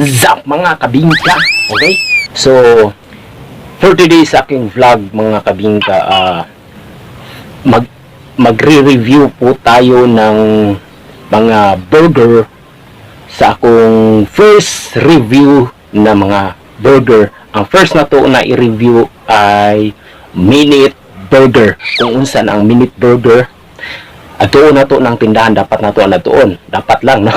What's up, mga kabingka? Okay? So, for today's aking vlog, mga kabingka, magre-review po tayo ng mga burger sa akong first review na mga burger. Ang first na to na i-review ay Minute Burger. Kung unsan ang Minute Burger, atuon na to ng tindahan, dapat na to na tuon, dapat lang, no?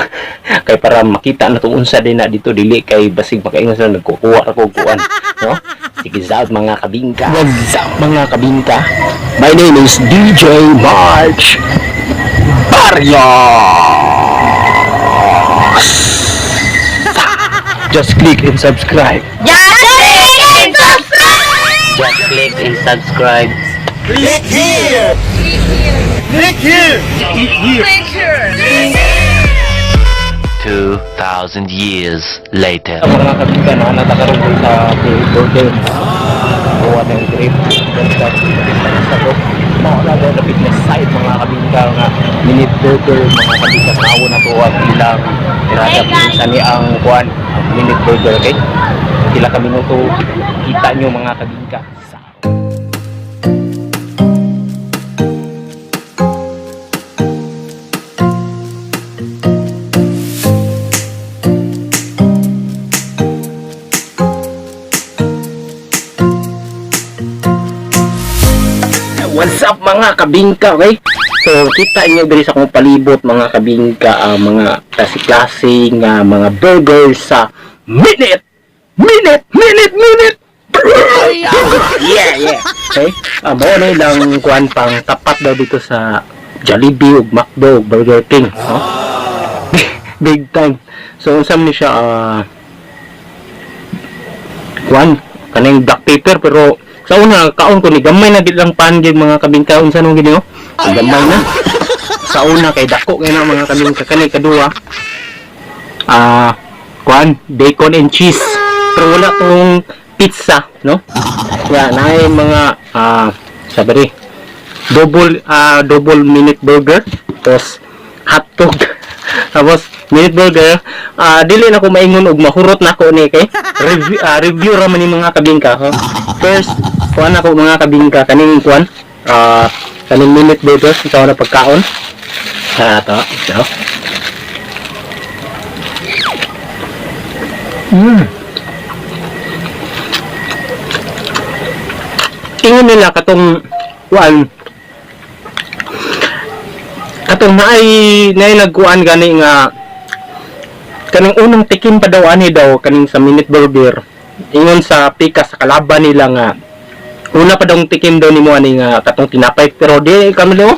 Kay para makita na to unsa din na dito, dili kay basig makaingon sa nagkukuha ra ko kuan, no? Sige, out, mga kabingka. What's up, mga kabingka? My name is DJ March Barrios. Just click and subscribe. Just click and subscribe! Just click and subscribe. Click here. Click here. Click here! 2,000 years later. Mga kabingka na natakaroon ko sa burger. Kuha ng grape. Ganda. Sa ko. Mga wala daw lapit na side, mga kabingka, nga Minute Burger, mga kabingka, sa na to ang ilang tirada sa ni ang kuan ang Minute Burger, okay? Pila ka minuto kita nyo, mga kabingka. Sa What's up, mga kabingka, okay? So, kita niyo diri sa akong palibot, mga kabingka, ang mga klase-klase nga mga burger sa Minute! Minute! Minute! Minute! Burger! Yeah. Okay? Mao na ilang kuan pang tapat daw dito sa Jollibee ug McDo ug Burger King, no? Big time. So, unsa man ni siya, kuan kaning black pepper, pero sa una kaon ko ni gamay na gid lang pan gid, mga kabingka. Unsa nung gid, oh? Gamay na sa una kay dako kay na, mga kabingka. Kani kaduha, kuan bacon and cheese, pero wala tong pizza, no? Ya naay mga sabi double Minute Burger, tapos hotdog, tapos Minute Burger. Dili na ko maingon og mahurot na ako ni kay review ra man ni, mga kabingka, ho. First kuan ako, mga kabingka, kaning kuan kaning Minute Burger sa na pagkaon ha to ito. Tingin nila katong kuan katong naay nagkuan gani nga kaning unang tikim pa daw ani daw kaning sa Minute Burger. Ingon sa pika sa kalaban nila nga una pa daw tikim daw nimo ani nga katong tinapay, pero di kami daw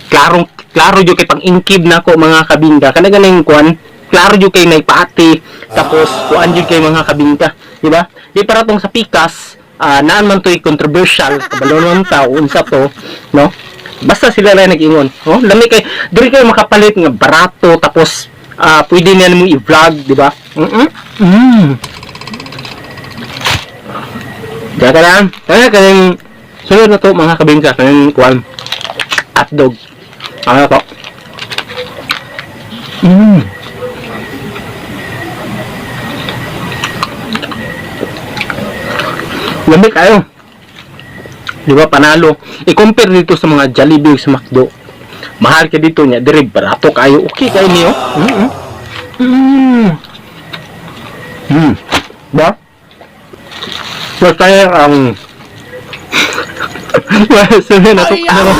klarong klaro jud kay pang-ingkib nako, mga kabingka. Kana ganing kuan klaro jud kay naipaati, tapos kuan jud kay, mga kabingka, di ba? Di para tong sa pikas, naan man to'y controversial, kabalo naman ta unsa to, no? Basta sila lang nag-ingon, oh, lami kay diri kayo makapalit nga barato, tapos pwede na mo i-vlog, di ba? Kaya ka lang. Kaya kaning sunod na to, mga kabingka, kaning kuan hotdog. Ano to? Lamig kayo. Di ba panalo? I-compare dito sa mga Jollibee, sa McDo. Mahal ka dito niya, dire barato kayo. Okay kayo niyo. Ba? So kaya ang sunod na to. Ano?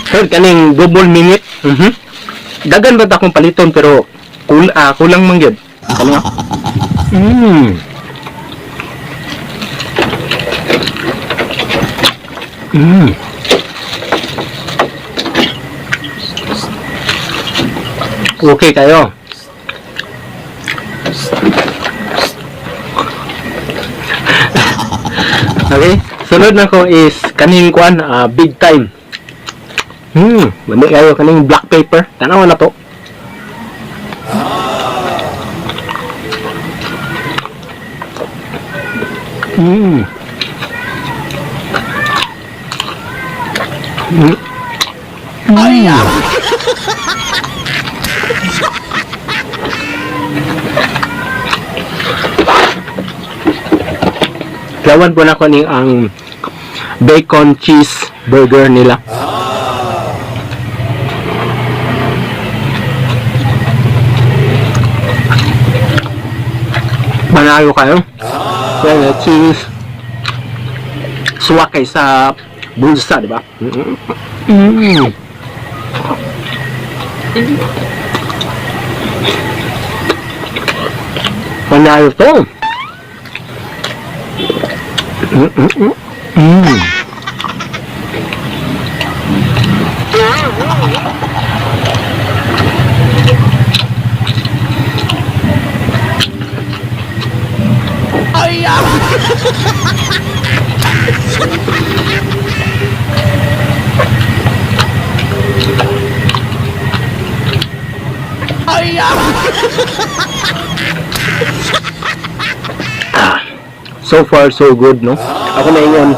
Sir, kaning double minute. Dagan ba ta akong paliton, pero kulang man gyud. Ano nga? Okay kayo. Okay, sunod na ko is kaning kuan big time. Lami kayo kaning black pepper. Tanawa na to. Tilawan po na ko ni ang bacon cheese burger nila. Manalo kayo. Yan, cheese. Suwak kay sa bulsa, di ba? Mm. Panalo to. Mm. So far so good, no? Ako na ingon,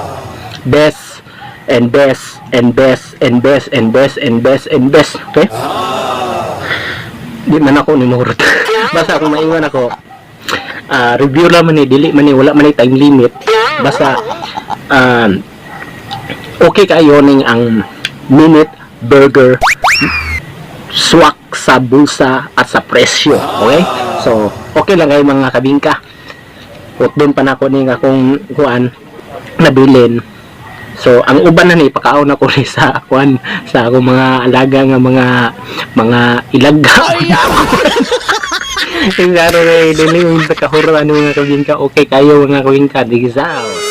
best and best and best and best and best and best and best, okay? Di man ako ni murot. Basta ako maingon ako, review lang man ni, dili man ni, wala man ni time limit. Basta okay kayo ning ang Minute Burger, swak sa bulsa at sa presyo, okay? So okay lang kayo, mga kabingka. Utdon pa nako ning akong kuan nabilin. So ang uban na ni pakaon ako ni sa kuan, sa akong mga alaga nga mga ilaga. Klaro kay dili mo sa kahuro ano, mga kabingka. Okay kayo, mga kabingka. Digisaw.